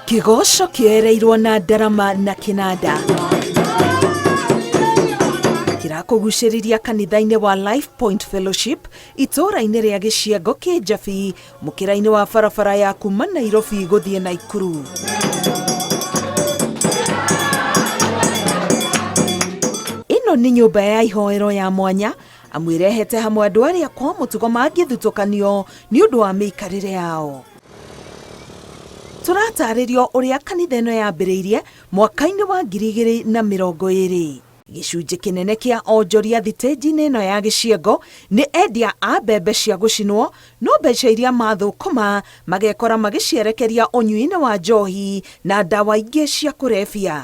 Kĩgoco kĩoereirwo na ndarama na kĩnanda kĩrakũgucĩrĩria kanitha-inĩ wa Life Point Fellowship itũũra-inĩ rĩa Gĩciango Kĩnjabi mũkĩra-inĩ wa barabara ya kuma Nairobi gũthiĩ Naikuru. Ĩno nĩ nyũmba ya ihoero ya mwanya amu ĩrehete hamwe andũ arĩa kwa mũtugo mangĩthutũkanio nĩ ũndũ wa mĩikarĩre yao. Tũratarĩrio ũrĩa kanitha ĩno yambĩrĩirie mwaka-inĩ wa 2020. Gĩcunjĩ kĩnene kĩa onjoria thitĩnji-inĩ ĩno ya Gĩciengo nĩ endia a mbembe cia gũcinwo, no mbeca iria mathũkũma magekora magĩcierekeria ũnyui-inĩ wa njohi na ndawa ingĩ cia kũrebia.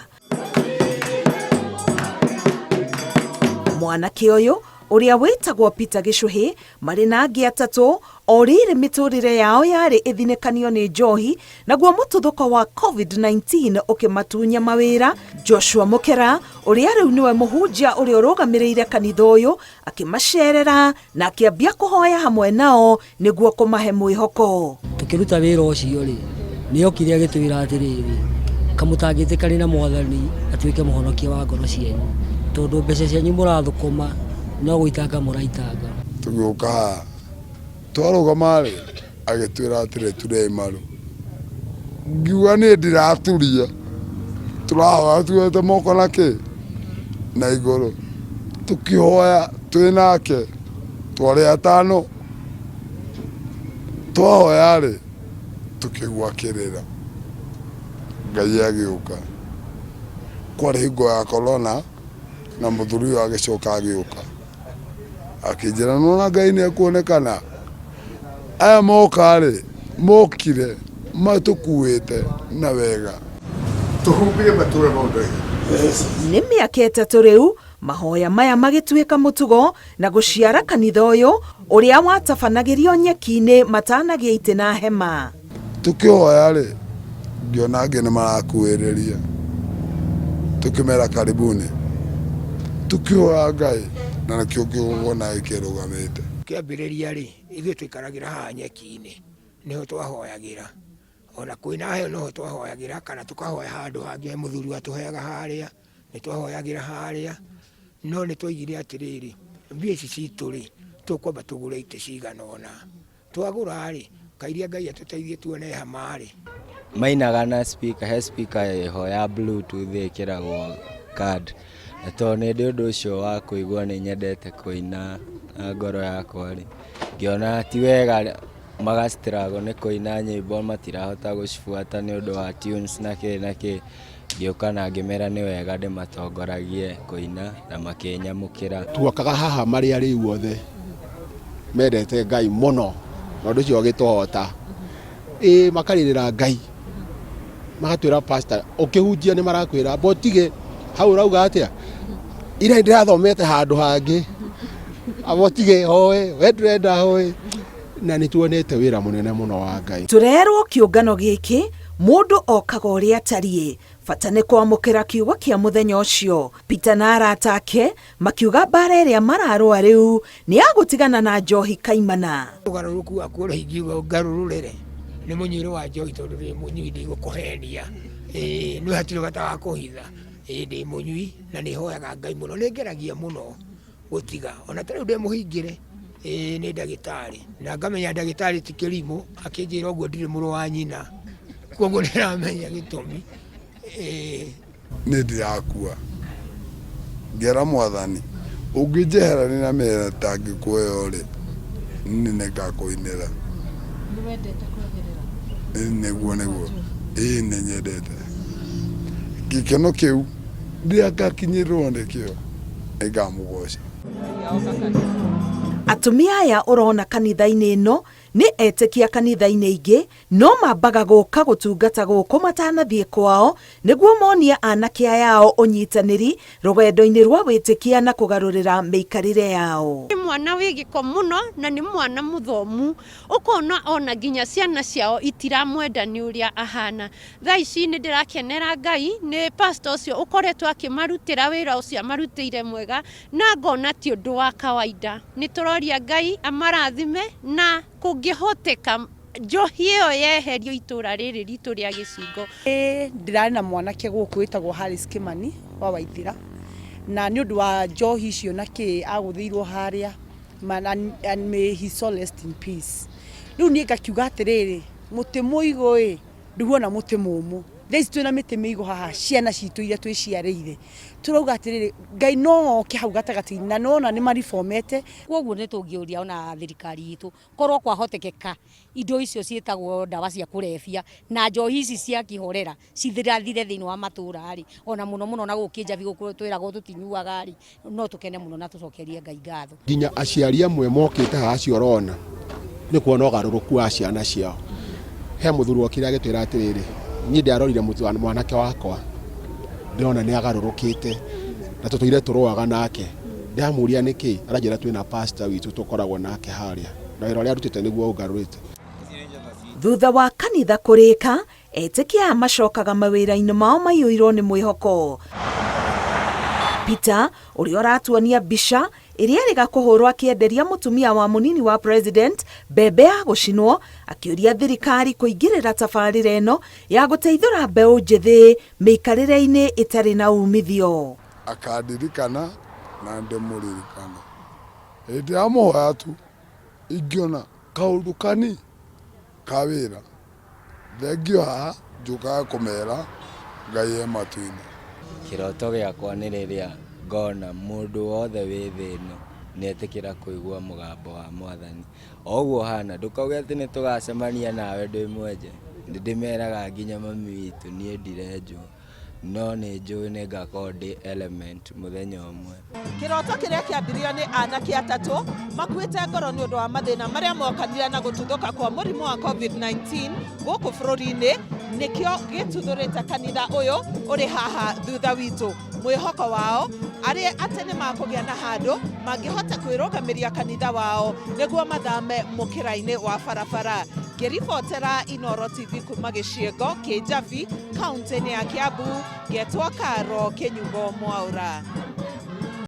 Mwanake ũyũ ũrĩa wĩtagwo Peter Gĩcũhĩ marĩ na angĩ atatũ o rĩrĩ mĩtũrĩre yao yarĩ ĩthinĩkanio nĩ njohi naguo mũtuthũko wa COVID-19 ũkĩmatunya mawĩra. Joshua Mũkera ũrĩa rĩu nĩwe mũhunjia ũrĩa ũrũgamĩrĩire kanitha ũyũ akĩmacerera na akĩambia kũhoya hamwe nao nĩguo kũmahe mwĩhoko. Tũkĩruta wĩra ũcio rĩ, nĩ okire agĩtwĩra atĩrĩrĩ, kamũtangĩtĩkania na mwathani atuĩke mũhonokia wa ngoro cianyu, tondũ mbeca cianyu mũrathũkũma no gũitanga mũraitanga. Tũgĩũka haha twarũgama rĩ, agĩtwĩra atĩrĩ turei maru. Ngiuga niĩ ndiraturia, tũrahoya tuoete moko na kĩ na igũrũ, tũkĩhoya twĩ nake twarĩ atano, twahoya rĩ tũkĩigua kĩrĩra, Ngai agĩũka. Kwarĩ hingo ya corona na mũthuri ũyũ agĩcoka agĩũka akĩnjĩra nĩwona Ngai nĩ ekuonekana, aya moka rĩ mokire matũkuĩte na wega. Tũhumbire matũũra mau ndaihu. Nĩ mĩaka 3 rĩu mahoya maya magĩtuĩka mũtugo na gũciara kanitha ũyũ ũrĩa watabanagĩrio nyeki-inĩ matanagĩa itĩ na hema. Tũkĩhoya rĩ, ngĩona angĩ nĩ marakuhĩrĩria, tũkĩmera karibuni, tũkĩhoya Ngai na nĩkĩo kĩgongona gĩkĩrũgamĩte. Kĩambĩrĩria rĩ, ithuĩ tũikaragĩra haha nyeki-inĩ, nĩho twahoyagĩra. Ona kwĩna heho noho twahoyagĩra kana tũkahoya handũ hangĩ he mũthuri watũheaga harĩa, nĩ twahoyagĩra harĩa, no nĩ twaigire atĩrĩrĩ, mbia ici citũ rĩ, tũkwamba tũgũre itĩ cigana ũna. Twagũra rĩ, kairia Ngai atũteithie tuone hama rĩ. Mainaga na speaker, he speaker ĩho ya bluetooth ĩkĩragwo card, na tondũ nĩ ndĩ ũndũ ũcio wa kũigua nĩ nyendete kũina na ngoro yakwa rĩ, ngĩona ti wega maga struggle nĩ kũina nyĩmbo matirahota gũcibuata nĩ ũndũ wa tunes na kĩ na kĩ, ngĩũka na ngĩmera nĩ wega ndĩmatongoragie kũina na makĩnyamũkĩra. Tuokaga haha marĩ arĩu othe mendete Ngai mũno na ũndũ ũcio ũgĩtũhota. Ĩĩ makarĩrĩra Ngai magatwĩra pastor ũkĩhunjia nĩ marakwĩra amba ũtige hau ũrauga atĩa ira ndĩrathomete handũ hangĩ amba ũtige hoe we ndũrenda hoe na nĩ tuonete wĩra mũnene mũno wa Ngai. Tũrerwo kĩũngano gĩkĩ mũndũ okaga ũrĩa atariĩ, bata nĩ kwamũkĩra kiugo kĩa mũthenya ũcio. Peter na arata ake makiuga mbara ĩrĩa mararũa rĩu nĩ ya gũtigana na njohi kaimana. Ũgarũrũku wakwa ũrĩa ingiuga ngarũrũrĩre nĩ mũnyuĩre wa njohi tondũ ndĩ mũnyui ndigũkũhenia. Ĩĩ nĩ hatirĩ bata wa kũhitha. Ĩĩ ndĩ mũnyui na nĩ hoyaga Ngai mũno, nĩ ngeragia mũno gũtiga. Ona ta rĩu ndĩ mũhingĩre ĩĩ nĩ ndagĩtarĩ na ngamenya ndagĩtarĩ ti kĩrimũ akĩnjĩra ũguo ndirĩ mũrũ wa nyina koguo nĩramenya gĩtũmi. Ĩĩ. Nĩ ndirakua ngera mwathani ũngĩnjeherania na mĩtangĩko ĩyo rĩ, niĩ nĩ ngakũinĩra. Nĩguo nĩguo, ĩĩ nĩ nyendete. Gĩkeno kĩu rĩrĩa ngakinyĩrĩrwo nĩkĩo nĩ ngamũgoca. Atumia aya ũrona kanitha-inĩ ĩno nĩ etĩkia kanitha-inĩ ingĩ no mambaga gũka gũtungata gũkũ matanathiĩ kwao nĩguo monie anake aya ao ũnyitanĩri rũgendo-inĩ rwa wĩtĩkia na kũgarũrĩra mĩikarĩre yao. Nĩ mwana wĩ gĩko mũno na nĩ mwana mũthomu, ũkona ona nginya ciana ciao itiramwenda nĩ ũrĩa ahana. Thaa ici nĩ ndĩrakenera Ngai nĩ pastor ũcio ũkoretwo akĩmarutĩra wĩra ũcio amarutĩire mwega na ngona ti ũndũ wa kawaida. Nĩ tũroria Ngai amarathime na kũngĩhoteka. Njohi ĩyo yeherio itũra rĩrĩ ritũ rĩa Gĩcingo. Ndĩrarĩ na mwanake gũkũ wĩtagwo Harris Kimani wa Waithira, na nĩ ũndũ wa njohi icio na kĩ agũthĩirwo harĩa man, and may he soul rest in peace. Rĩu niĩ ngakiuga atĩrĩrĩ, mũtĩ mũigũ ĩ ndũhuana mũtĩ mũmũ. Thaa ici twĩna mĩtĩ mĩigũ haha, ciana citũ iria twĩciarĩire, tũrauga atĩrĩrĩ, Ngai no oke hau gatagatĩ-inĩ, na nĩwona nĩ maribomete. Kwoguo nĩ tũngĩũria ona thirikari itũ korwo kwahotekeka indo icio ciĩtagwo ndawa cia kũrebia na njohi ici cia kĩhorera cithirathire thĩinĩ wa matũra rĩ, ona mũno mũno na gũkũ Kĩnjabi gũkũ twĩragwo tũtinyuaga rĩ, no tũkene mũno na tũcokerie Ngai ngatho. Nginya aciari amwe mokĩte haha acio ũrona nĩ kuona ũgarũrũku wa ciana ciao. He mũthuri wokire agĩtwĩra atĩrĩrĩ, niĩ ndiarorire mwanake wakwa ndĩrona nĩ agarũrũkĩte na tũtũire tũrũaga nake. Ndĩramũria nĩkĩ, aranjĩra twĩna pastor witũ tũkoragwo nake harĩa na wĩra ũrĩa arutĩte nĩguo ũngarũrĩte. Thutha wa kanitha kũrĩka, etĩkia aya macokaga mawĩra-inĩ mao maiyũirwo nĩ mwĩhoko. Peter, ũrĩa ũratuonia mbica ĩrĩa ĩrĩga kũhũrwo akĩenderia mũtumia wa mũnini wa president mbembe ya gũcinwo, akĩũria thirikari kũingĩrĩra tabarĩra ĩno ya gũteithũra mbeũ njĩthĩ mĩikarĩre-inĩ ĩtarĩ na umithio. Akandirikana na ndĩmũririkane. Hĩndĩ ya mũhoya tu ingĩona kaũndũ kani ka wĩra, thengio haha njũkaga kũmera Ngai e matu-inĩ. Kĩroto gĩakwa nĩ rĩrĩa ngona mũndũ wothe wĩ thĩ ĩno nĩetĩkĩra kũigua mũgambo wa Mwathani. O ũguo ũhana, ndũkauge atĩ nĩtũgacemania nawe ndĩ mwenje. Nĩndĩmeraga nginya mami witũ niĩ ndirenjwo, no nĩnjũĩ nĩngakorwo ndĩ element mũthenya ũmwe. Kĩroto kĩrĩa kĩambirio nĩ anake atatũ makuĩte ngoro nĩ ũndũ wa mathĩna marĩa mokanire na gũtuthũka kwa mũrimũ wa COVID-19 gũkũ bũrũri-inĩ nĩkĩo gĩtuthũrĩte kanitha ũyũ ũrĩ haha thutha witũ. Mwĩhoko wao arĩ atĩ nĩ makũgĩa na handũ mangĩhota kwĩrũgamĩria kanitha wao nĩguo mathame mũkĩra-inĩ wa barabara. Ngĩribotera Inooro TV kuma Gĩcigo Kĩnjabi, kaunti-inĩ ya Kiambu, ngetwo Karo Kĩnyugo Mwaũra.